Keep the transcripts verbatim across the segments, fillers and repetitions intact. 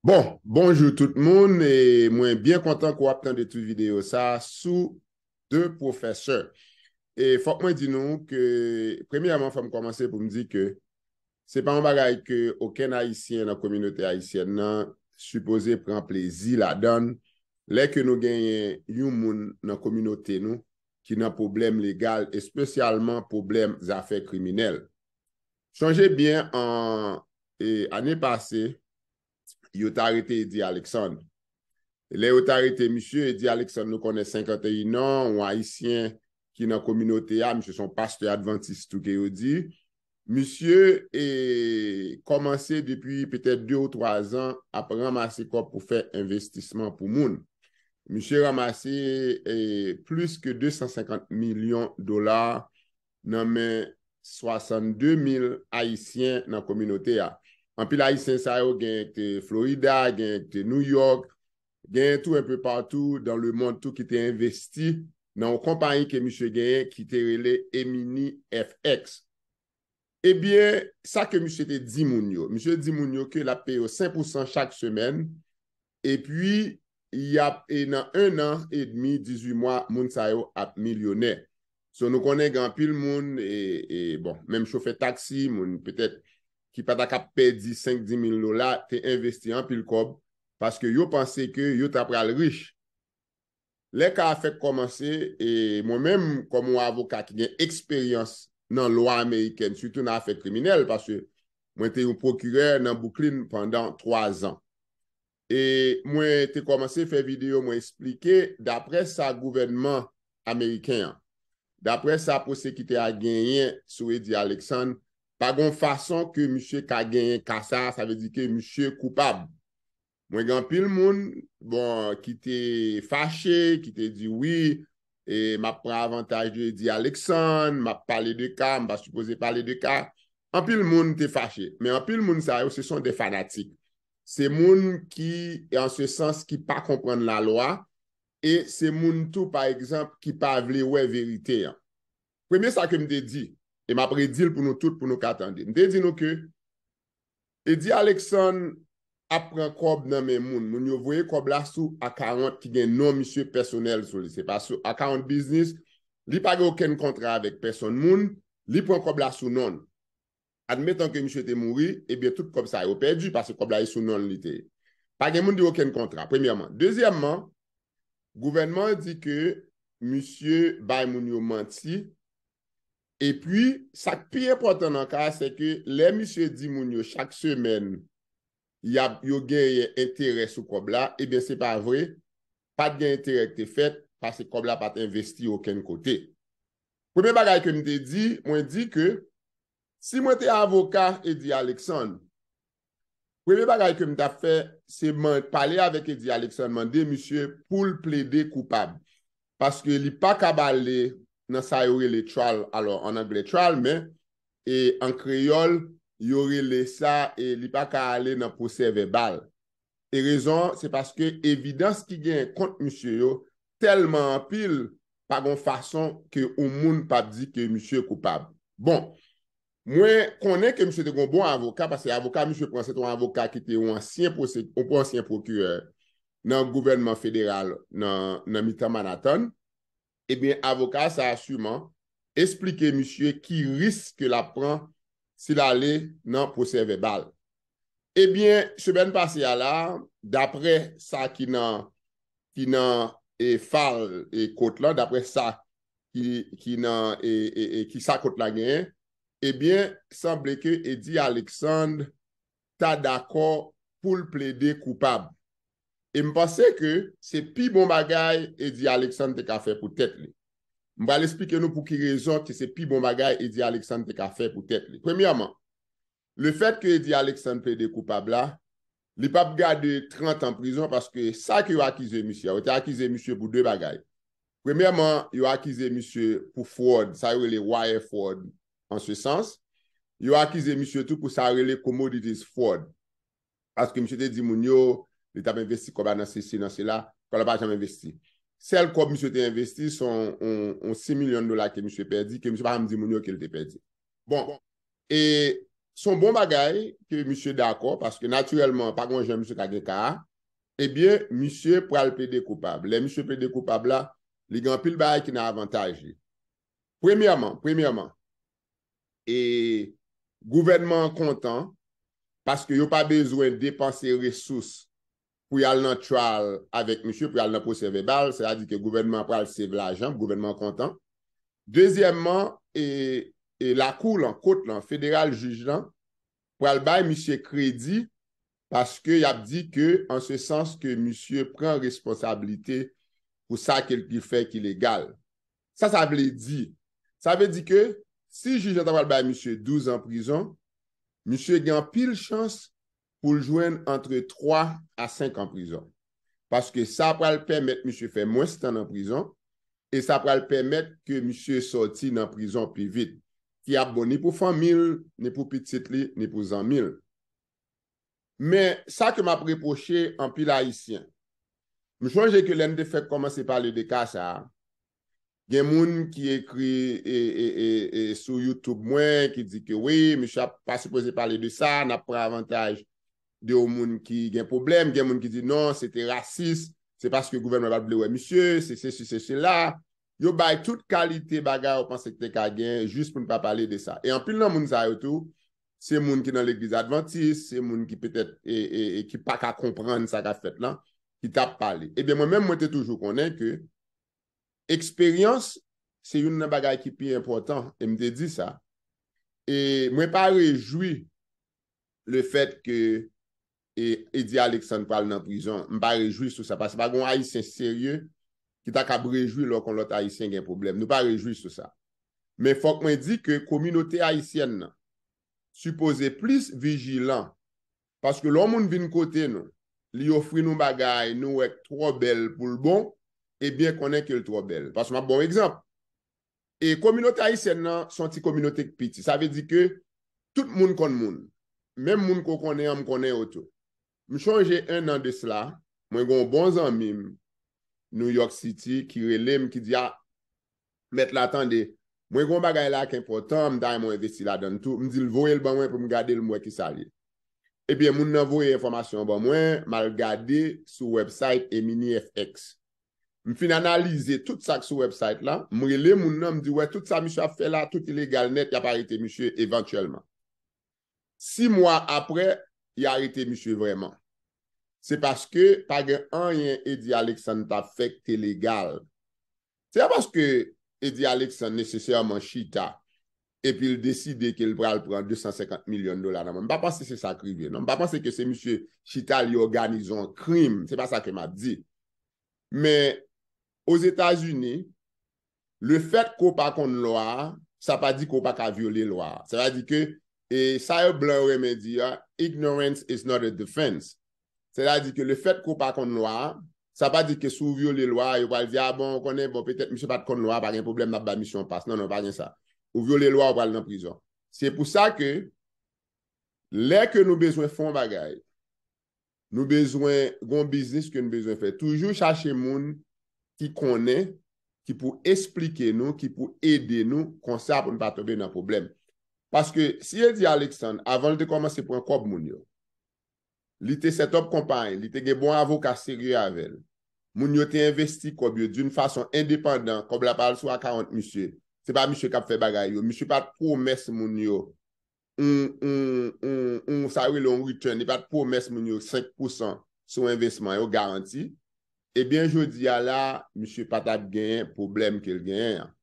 Bon, bonjou tout moun, e mwen byen kontan ke w ap tande tout videyo sa sou The Professor. E fòk mwen di nou ke, premyèman, fò m kòmanse pou m di ke se pa yon bagay ke okenn Ayisyen nan kominote ayisyèn nan sipoze pran plezi ladan l, lè ke nou genyen yon moun nan kominote nou ki nan pwoblèm legal, espesyalman pwoblèm zafè kriminèl. Sonje byen, an, e, ane pase, yo t arete Eddy Alexandre. Lè yo t arete misye, Eddy Alexandre, nou konnen, senkanteyen an, yon Ayisyen ki nan kominote a, misye se yon pastè advantis tou ke yo di. Misye, e, kòmanse depi petèt de ou twa zan ap ranmase kòb pou fè envestisman pou moun. Misye ranmase, e, plis ke de san senkant milyon dola nan men swasannde mil Ayisyen nan kominote a. Anpil Ayisyen sa yo gen te Florida, gen te New York, gen tou enpe patou dans le monde tou ki te envesti nan yon konpayi ke misye genyen ki te rele Emini F X. Ebyen, sa ke misye te di moun yo, misye di moun yo ke l ap peye yo senk pousan chak semèn, epi y ap, e nan en an edmi, dizuit mwa, moun sa yo ap milyonè. So, nou konnen gen anpil moun, e, e, bon, menm chofè taksi, moun petèt ki pa ta ka pèdi senk, dis mil dola, te envesti anpil kòb, paske yo panse ke yo ta pral rich. Lè ka a fèk kòmanse, e mwen menm, kòm yon avoka ki gen eksperyans nan lwa amerikèn, sitou nan afè kriminèl, paske mwen te yon pwokirè nan Brooklyn pandan twa zan. E mwen te kòmanse fè videyo, mwen eksplike, daprè sa gouvènman ameriken an, daprè sa pwosekitè a genyen sou Eddy Alexandre, pa gon fason ke misye ka genyen ka sa, sa vle di ke misye koupab. Mwen gen anpil moun, bon, ki te fache, ki te di wi, e m ap pran avantaj de Eddy Alexandre, m ap pale de ka, m pa sipoze pale de ka. Anpil moun te fache, men anpil moun sa yo, se son de fanatik. Se moun ki, an se sans, ki pa konprann lalwa, e se moun tou, pa egzanp, ki pa vle wè verite an. Premye sa ke m te di, e m ap redi l pou nou tout, pou nou ka tande. M te di nou ke Eddy Alexandre ap pran kòb nan men moun. Moun yo voye kòb la sou akawont ki gen non misye pèsonèl sou li. Se pa sou akawont biznis. Li pa gen okenn kontra avèk pèsonn moun. Li pran kòb la sou non l. Admetan ke misye te mouri, ebyen tout kòb sa yo pèdi, paske kòb la e sou non l li te ye. Pa gen moun ki gen okenn kontra, premyèman. Dezyèmman, gouvènman an di ke misye bay moun yo manti. Epi, sa k pi enpòtan nan ka a, se ke lè misye di moun yo chak semèn, y ap, yo genyen enterè sou kòb la, ebyen, se pa vre, pa t gen enterè ki te fèt, paske kòb la pa t envesti okenn kote. Premye bagay ke m te di, mwen di ke si mwen te avoka Eddy Alexandre, premye bagay ke m t ap fè, se man-, pale avèk Eddy Alexandre, mande misye pou l plede koupab. Paske li pa ka ale nan sa yo rele trial, alò, an anglè trial, men, e, an kreyòl, yo rele sa, e, li pa ka ale nan pwosè vèbal. E rezon an, se paske evidans ki genyen kont misye yo tèlman anpil, pa gon fason ke yon moun p ap di ke misye koupab. Bon, mwen konnen ke misye te gon bon avoka, paske avoka misye pran, se te yon avoka ki te yon ansyen pwose-, yon ansyen pwokirè nan gouvènman federal nan, nan mitan Manhattan. Ebyen, avoka sa a siman esplike misye ki risk ke l ap pran si l ale nan pwosè vèbal. Ebyen, semèn pase a la, daprè sa ki nan, ki nan, e, fal, e, kot lan, daprè sa ki, ki nan, e, e, e, ki sa kot la genyen, ebyen, sanble ke Eddy Alexandre ta dakò pou l plede koupab. E m panse ke se pi bon bagay Eddy Alexandre te ka fè pou tèt li. M pral esplike nou pou ki rezon ke se pi bon bagay Eddy Alexandre te ka fè pou tèt li. Premyèman, lefèt ke Eddy Alexandre plede koupab la, li p ap gade trant an prizon paske sa ke yo akize misye a, yo te akize misye pou de bagay. Premyèman, yo akize misye pou fraud, sa yo rele wire fraud, an se sans. Yo akize misye tou pou sa yo rele commodities fraud. Paske misye te di moun yo, li t ap envesti kòb la nan sesi, nan sela, kòb la pa janm envesti. Sèl kòb misye te envesti, se yon, yon, yon sis milyon dola ke misye pèdi, ke misye pa janm di moun yo ke l te pèdi. Bon, e se yon bon bagay ke misye dakò, paske natirèlman, pa gen jan misye ka gen ka a, ebyen, misye pral plede koupab. Lè misye plede koupab la, li gen anpil bagay ki nan avantaj li. Premyèman, premyèman, e gouvènman an kontan, paske yo pa bezwen depanse resous pou y al nan trial avèk misye, pou y al nan pwosè vèbal, sètadi ke gouvènman an pral save lajan, gouvènman an kontan. Dezyèmman, e, e lakou lan, kot lan, federal jij lan, pral bay misye kredi, paske y ap di ke, an se sans ke misye pran responsablite pou sa ke l te fè ki legal. Sa sa vle di? Sa vle di ke si jij lan ta pral bay misye douz an prizon, misye gen anpil chans pou l jwenn antre twa a senk an prizon. Paske sa pral pèmèt misye fè mwens tan nan prizon, e sa pral pèmèt ke misye sòti nan prizon pi vit, ki ap bon ni pou fanmi l, ni pou pitit li, ni pou zanmi l. Men, sa ke m ap repwoche anpil Ayisyen. M chonje ke lè n te fèk kòmanse pale de ka sa a, gen moun ki ekri e, e, e, e, sou YouTube mwen, ki di ke wi, misye ap pa sipoze pale de sa, n ap pran avantaj de yon moun ki gen pwoblèm, gen moun ki di non, se te rasis, se paske gouvènman pa t vle wè misye, se sesi, se sela. Yo bay tout kalite bagay yo panse ki te ka gen, jis pou n pa pale de sa. E anpil nan moun sa yo tou, se moun ki nan legliz advantis, se moun ki petèt, e, e, e ki pa ka konprann sa k ap fèt lan, ki t ap pale. Ebyen, mwen menm, mwen te toujou konnen ke eksperyans, se youn nan bagay ki pi enpòtan, e m te di sa. E mwen pa rejwi le fèt ke e, Eddy Alexandre pral nan prizon. M pa rejwi sou sa, paske pa gen yon Ayisyen serye ki ta kab rejwi lè w konn lòt Ayisyen gen pwoblèm. Nou pa rejwi sou sa. Men fòk mwen di ke kominote ayisyèn nan sipoze plis vijilan, paske lè yon moun vin kote nou, li ofri nou bagay, nou wè k twò bèl pou l bon, ebyen konnen ke l twò bèl. Paske m ap ba w egzanp. E kominote ayisyèn nan se yon ti kominote k piti. Sa vle di ke tout moun konn moun. Menm moun ke w konnen an, m konnen yo tou. M chonje en an de sila, mwen gen yon bon zanmi m New York City ki rele m, ki di, a, mèt la, tande, mwen gen yon bagay la ki enpòtan, m ta renmen w envesti ladan l tou. M di l voye l ban mwen pou m gade l, m wè kisa l ye. Ebyen, moun nan voye enfòmasyon an ban mwen, m al gade sou website Emini F X. M fin analize tout sa k sou website la, m rele moun nan, m di, wè, tout sa misye ap fè la, tout ilegal nèt, y ap arete misye evantyèlman. Sis mwa apre, y arete misye vrèman. Se paske pa gen anyen Eddy Alexandre t ap fè k te legal. Se pa paske Eddy Alexandre nesesèman chita epi l deside ke l pral pran de san senkant milyon dola nan men. M pa panse se sa k rive, non. M pa panse ke se misye chita, li òganize yon krim. Se pa sa ke m ap di. Men, Ozetazini, le fèt ke w pa konn lwa a, sa pa di ke w pa ka vyole lwa a. Sa vle di ke, e sa yo blan yo renmen di a, ignorance is not a defense. Sètadi ke le fèt ke w pa konn lwa a, sa pa di ke si w vyole lwa a, yo pral di, a bon, ou konnen, bon, petèt misye pa t konn lwa a, pa gen pwoblèm, n ap ba misye yon pas. Non, non, pa gen sa. Ou vyole lwa a, ou pral nan prizon. Se pou sa ke, lè ke nou bezwen fè yon bagay, nou bezwen gen yon biznis ke nou bezwen fè. Toujou chache moun ki konnen, ki pou esplike nou, ki pou ede nou, konsa pou n pa tonbe nan pwoblèm. Paske si Eddy Alexandre, avan l te kòmanse pran kòb moun yo, li te set up konpayi, li te gen bon avoka serye avè l. Moun yo te envesti kòb yo d'une façon endepandan, kòb la pa al sou akawont misye. Se pa misye k ap fè bagay yo. Misye pa t pwomès moun yo yon, yon, yon, yon, sa yo rele yon return. Li pa t pwomès moun yo senk pousan sou envestisman yo garanti. Ebyen, jodi a la, misye pa t ap genyen pwoblèm ke l genyen an.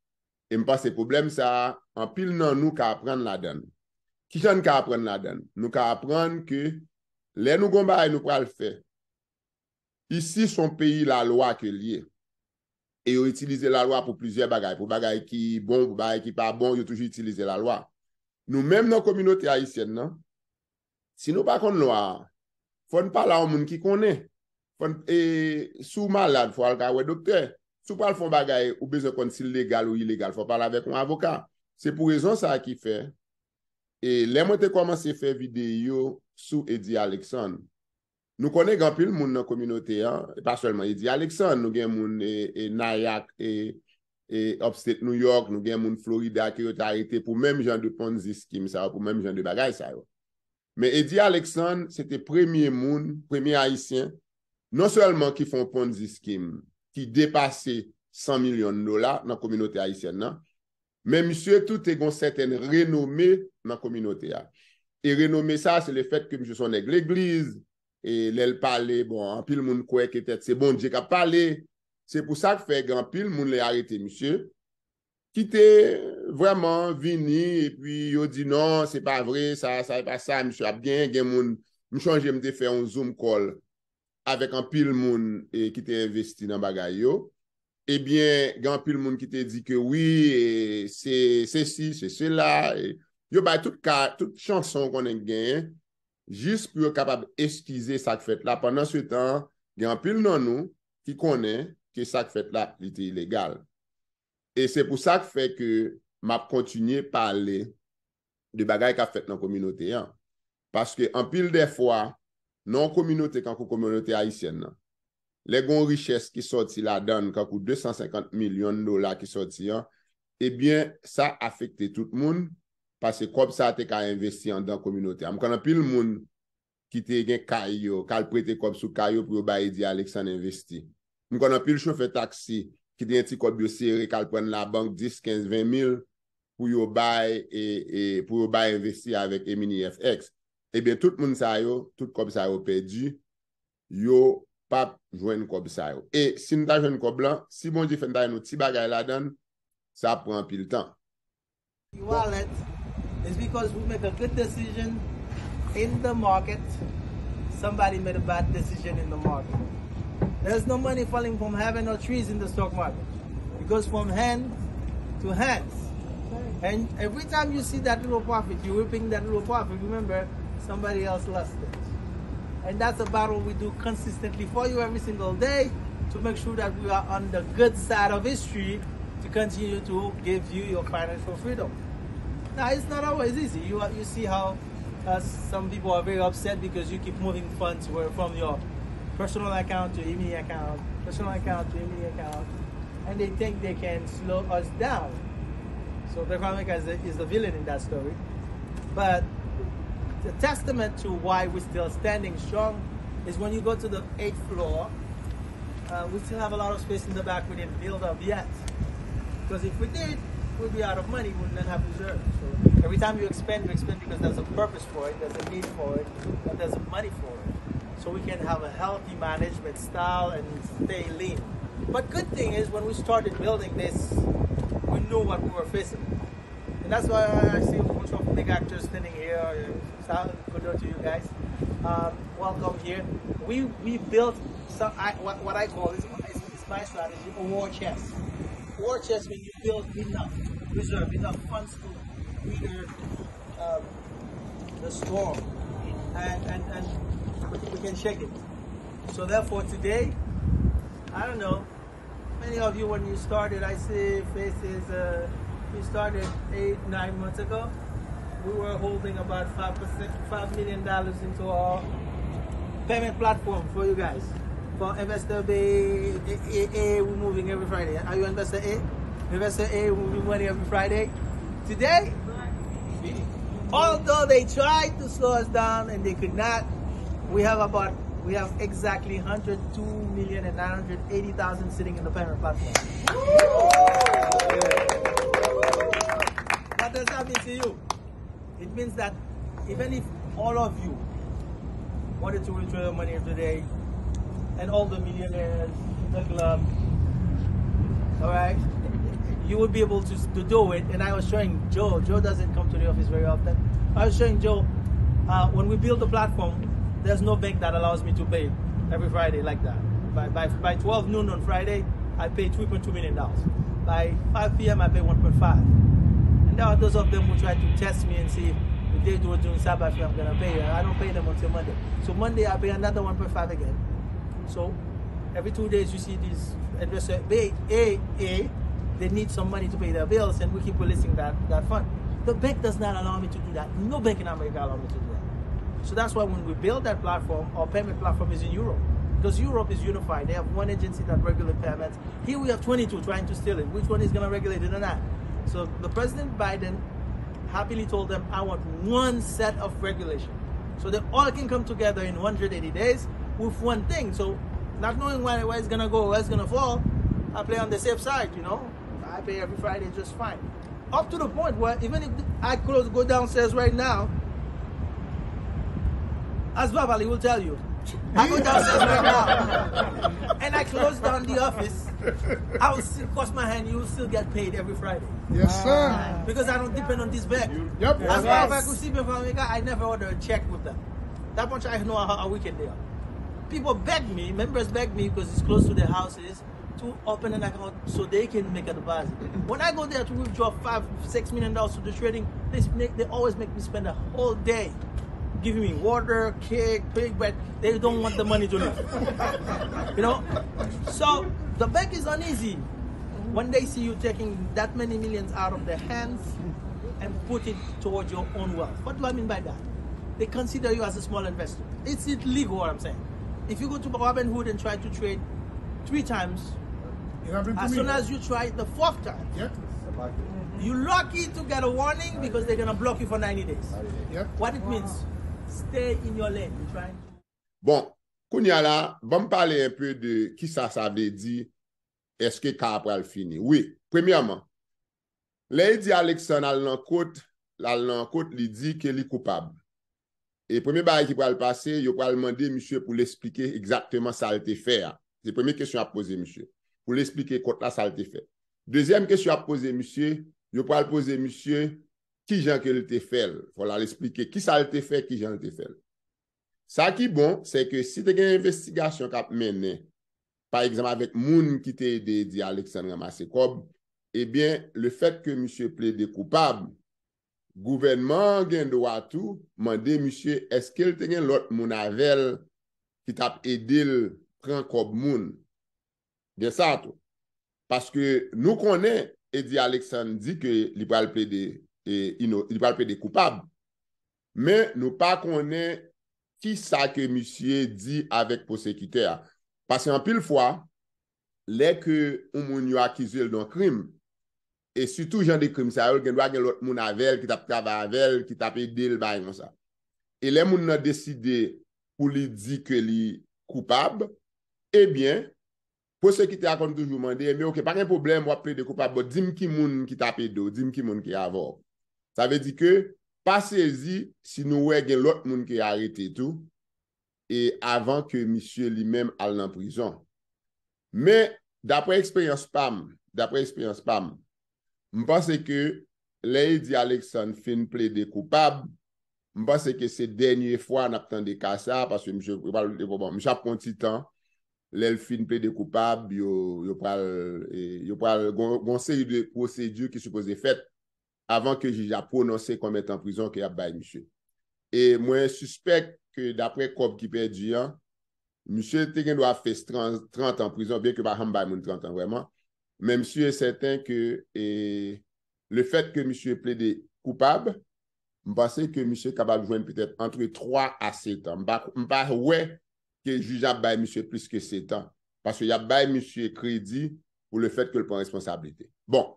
E m panse pwoblèm sa a, anpil nan nou ka aprann ladan l. Kijan n ka aprann ladan l? Nou ka aprann ke lè nou gon bagay nou pral fè, isi se yon peyi lalwa ke l ye. E yo itilize lalwa pou plizyè bagay. Pou bagay ki bon, pou bagay ki pa bon, yo toujou itilize lalwa. Nou menm nan kominote ayisyèn nan, si nou pa konn lwa a, fò n pale a yon moun ki konnen. Fò n, e, si w malad, fò w al ka wè doktè. Si w pral fè yon bagay, ou bezwen konn si l legal ou ilegal, fò w pale avèk yon avoka. Se pou rezon sa a ki fè, e, lè mwen te kòmanse fè videyo sou Eddy Alexandre, nou konnen gen anpil moun nan kominote an, e pa sèlman Eddy Alexandre, nou gen moun, e, e, Nayak, e, e upstate New York, nou gen moun Florida ke yo te arete pou menm jan de Ponzi scheme sa yo, pou menm jan de bagay sa yo. Men Eddy Alexandre, se te premye moun, premye Ayisyen, non sèlman ki fè yon Ponzi scheme ki depase san milyon dola nan kominote ayisyèn nan, men misye tou te gen yon sètèn renome nan kominote a. E renome sa, se le fèt ke misye se yon nèg legliz, e lè l pale, bon, anpil moun kwè ke tèt se Bondye k ap pale. Se pou sa k fè gen anpil moun lè y arete misye, ki te vrèman vini, epi yo di non, se pa vre, sa, sa e pa sa, misye ap gen, gen moun, m chonje m te fè yon Zoom call avèk anpil moun e, ki te envesti nan bagay yo. Ebyen, gen anpil moun ki te di ke wi, e, se sesi, se sela. E, yo bay tout ka, tout chanson konnen k genyen, jis pou yo kapab eskize sa k fèt la. Pandan se tan, gen anpil nan nou ki konnen ke sa k fèt la, li te ilegal. E se pou sa k fè ke m ap kontinye pale de bagay k ap fèt nan kominote an. Paske anpil dè fwa, nan yon kominote kankou kominote ayisyèn nan, lè gen yon richès ki sòti ladan l, kankou de san senkant milyon dola ki sòti an, ebyen, sa afekte tout moun, paske kòb sa a te ka envesti anndan kominote a. M konn anpil moun ki te gen kay yo, k al prete kòb sou kay yo pou yo bay Eddy Alexandre envesti. M konn anpil chofè taksi ki te gen ti kòb yo sere, k al pran labank dis, kenz, ven mil pou yo bay, e, e, pou yo bay envesti avèk Emini F X. Ebyen, tout moun sa yo, tout kòb sa yo pèdi, yo p ap jwenn kòb sa yo. E si n ta jwenn kòb lan, si Bondye fè n ta jwenn yon ti bagay ladan l, sa ap pran anpil tan. Wallet is because we make a good decision in the market, somebody made a bad decision in the market. There's no money falling from heaven or trees in the stock market. It goes from hand to hands. And every time you see that little profit, you're reaping that little profit. Remember, somebody else lost it. And that's a battle we do consistently for you every single day to make sure that we are on the good side of history to continue to give you your financial freedom. Now, it's not always easy. You, are- you see how uh, some people are very upset because you keep moving funds where- from your personal account to Emini account, personal account to Emini account, and they think they can slow us down. So Veronica is the, is the villain in that story. But the testament to why we're still standing strong is when you go to the eighth floor, uh, we still have a lot of space in the back we didn't build up yet. Because if we did, we'd be out of money, we wouldn't have reserves. So every time you expand, you expand because there's a purpose for it, there's a need for it, and there's a money for it. So we can have a healthy management style and stay lean. But good thing is, when we started building this, we knew what we were facing. And that's why I see a bunch of big actors standing here. Shout out, kudos to you guys. Um, welcome here. We we built some I, what, what I call is, is, is my strategy, a war chest. War chest means you build enough reserve, enough funds to either um, the storm, and, and, and we can shake it. So therefore, today, I don't know, many of you, when you started, I see faces. Uh, you started eight, nine months ago. We were holding about five percent, five million dollars into our payment platform for you guys. For Investor Bay, A, A, A, we're moving every Friday. Are you Investor A? Investor A, we're moving money every Friday. Today, although they tried to slow us down and they could not, we have about we have exactly one hundred two million and nine hundred eighty thousand sitting in the payment platform. What does that mean to you? It means that even if all of you wanted to withdraw your money today, and all the millionaires in the club, all right, you would be able to, to do it. And I was showing Joe. Joe doesn't come to the office very often. I was showing Joe uh, when we build the platform, there's no bank that allows me to pay every Friday like that. By, by, by twelve noon on Friday, I pay three point two million dollars. By five p.m., I pay one point five. And there are those of them who try to test me and see if they do it during Sabbath, I'm gonna pay. I don't pay them until Monday. So Monday, I pay another one point five again. So every two days, you see these investors, they, A, A, they need some money to pay their bills, and we keep releasing that, that fund. The bank does not allow me to do that. No bank in America allow me to do that. So that's why when we build that platform, our payment platform is in Europe. Because Europe is unified. They have one agency that regulates payments. Here we have twenty-two trying to steal it. Which one is going to regulate it or not? So the President Biden happily told them, "I want one set of regulation." So they all can come together in one hundred eighty days with one thing. So not knowing where, where it's going to go, where it's going to fall, I play on the safe side, you know. I pay every Friday just fine. Up to the point where even if I close, go downstairs right now, as Vavali will tell you, I go downstairs right now and I close down the office, I will still cross my hand, you will still get paid every Friday. Yes, sir. Because I don't depend on this bank. Yep. As a matter of fact, you see, Bank of America, I never order a check with them. That much I know how, how wicked they are. People beg me, members beg me because it's close to their houses to open an account so they can make a deposit. When I go there to withdraw five, six million dollars to do trading, they, they, they always make me spend a whole day giving me water, cake, pig bread. They don't want the money to leave. You know? So the bank is uneasy when they see you taking that many millions out of their hands and put it towards your own wealth. What do I mean by that? They consider you as a small investor. It's illegal, what I'm saying. If you go to Robinhood and try to trade three times, as soon as you try it the fourth time, Yep. you lucky to get a warning because they're gonna block you for ninety days. Yep. What it means, stay in your lane. You're trying to Bon, kounye a la, ban m pale enpe de kisa sa vle di, èske ka a pral fini. Wi, premyèman, lè Eddy Alexandre al nan kot, l al nan kot, li di ke li koupab. E premye bagay ki pral pase, yo pral mande misye pou l esplike egzakteman sa l te fè a. Se premye kesyon y ap poze misye. Pou l esplike kot la sa l te fè. Dezyèm kesyon y ap poze misye, yo pral poze misye kijan ke l te fè l. Fò l al esplike kisa l te fè, kijan l te fè l. Sa ki bon, se ke si te gen envestigasyon k ap mennen, pa egzanp, avèk moun ki te ede Eddy Alexandre ranmase kòb, ebyen, lefèt ke misye plede koupab, gouvènman an gen dwa tou mande misye èske l te gen lòt moun avè l ki t ap ede l pran kòb moun. Gen sa tou. Paske nou konnen Eddy Alexandre di ke li pral plede, e, ino, li pral plede koupab. Men nou pa konnen kisa ke misye di avèk pwosekitè a. Paske anpil fwa, lè ke yon moun yo akize l de yon krim, e sitou jan de krim sa yo, l gen dwa gen lòt moun avè l ki t ap travay avè l, ki t ap ede l, bagay konsa. E lè moun nan deside pou li di ke li koupab, ebyen, pwosekitè a konn toujou mande, ebyen, oke, pa gen pwoblèm, w ap plede koupab, but di m ki moun ki t ap ede w, di m ki moun ki avè w. Sa vle di ke pa sezi si nou wè gen lòt moun ki arete tou, e avan ke misye li menm al nan prizon. Men, daprè eksperyans pa m, daprè eksperyans pa m, m panse ke lè Eddy Alexandre fin plede koupab, m panse ke se dènye fwa n ap tande ka sa, paske misye, bon, misye ap pran ti tan, lè l fin plede koupab, yo, yo pral, e, yo pral gon, gon seri de pwosedi ki sipoze fèt avan ke jij la pwononse konbyen tan prizon ke y ap bay misye. E mwen sispèk ke daprè kòb ki pèdi an, misye te gen dwa fes trant, trant an prizon, byen ke pa janm bay moun trant an vrèman. Men m si e sèten ke, e, lefèt ke misye plede koupab, m panse ke misye kapab jwenn petèt antre twa a sèt an. M pa, m pa wè ke jij ap bay misye plis ke sèt an. Paske y ap bay misye kredi pou lefèt ke l pran responsablite. Bon,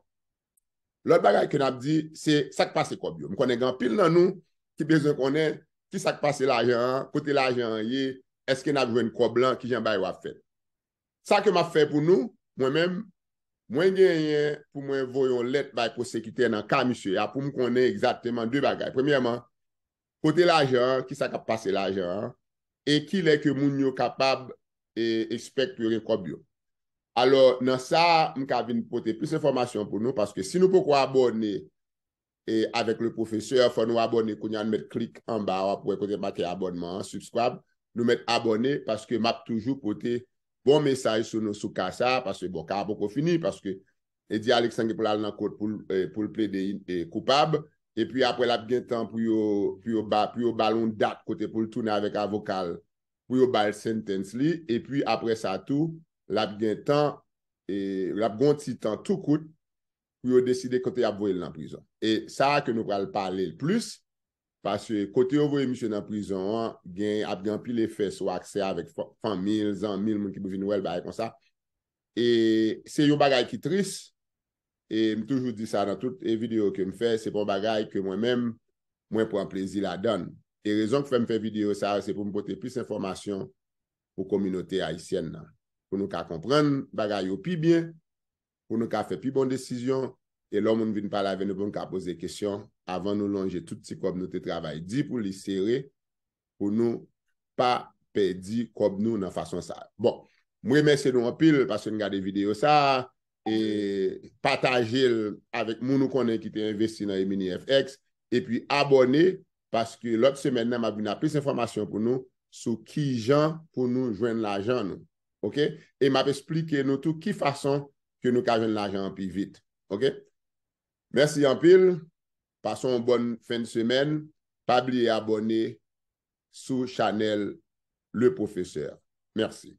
lòt bagay ke n ap di, se sa k pase kòb yo. M konnen gen anpil nan nou ki bezwen konnen ki sa k pase lajan an, kote lajan an ye, èske n ap jwenn kòb lan, kijan bagay yo ap fèt. Sa ke m ap fè pou nou, mwen menm, mwen genyen pou mwen voye yon lèt bay pwosekitè nan ka misye a pou m konnen egzakteman de bagay. Premyèman, kote lajan an, ki sa k ap pase lajan an, e kilè ke moun yo kapab, e, expect pou yo gen kòb yo. Alò, nan sa, m ka vin pote plis enfòmasyon pou nou, paske si nou poko abòne, e, avèk le professeur, fò nou abòne kounye a, nou mèt klik anba a, w ap wè kote make abònman an, subscribe, nou mèt abòne, paske m ap toujou pote bon mesaj sou nou sou ka sa, paske bon, ka a poko fini, paske Eddy Alexandre gen pou l al nan kot pou l, e, pou l plede, e, koupab, epi apre l ap gen tan pou yo, pou yo ba, pou yo ba l yon dat kote pou l tounen avèk avoka l, pou yo ba l sentence li, epi apre sa tou, l ap gen tan, e, l ap gen yon ti tan tou kout pou yo deside kote y ap voye l nan prizon. E sa a ke nou pral pale l plis, Paske kote yo voye misye nan prizon an, gen, ap gen anpil efè sou aksè avèk fa- fanmi l, zanmi l, moun ki pou vin wè l, bagay konsa. E se yon bagay ki tris. E m toujou di sa nan tout e videyo ke m fè, se pa yon bagay ke mwen menm, mwen pran plezi ladan l. E rezon k fè m fè videyo sa yo, se pou m pote plis enfòmasyon pou kominote ayisyèn nan. Pou nou ka konprann bagay yo pi byen, pou nou ka fè pi bon desizyon, e lè moun vin pale avè nou, pou nou ka poze kesyon, avan nou lonje tout ti kòb nou te travay di pou li sere, pou nou pa pèdi kòb nou nan fason sa. Bon, m remèsye nou anpil paske n gade videyo sa, e pataje l avèk moun ou konnen ki te envesti nan Emini F X, epi abòne, paske lòt semèn nan, m ap vin ak plis enfòmasyon pou nou sou kijan pou nou jwenn lajan nou. Oke? E m ap esplike nou tou ki fason ke nou ka jwenn lajan an pi vit. Oke? Mèsi anpil. Pase yon bòn fen de semèn. Pa bliye abòne sou chanèl Le Professeur. Mèsi.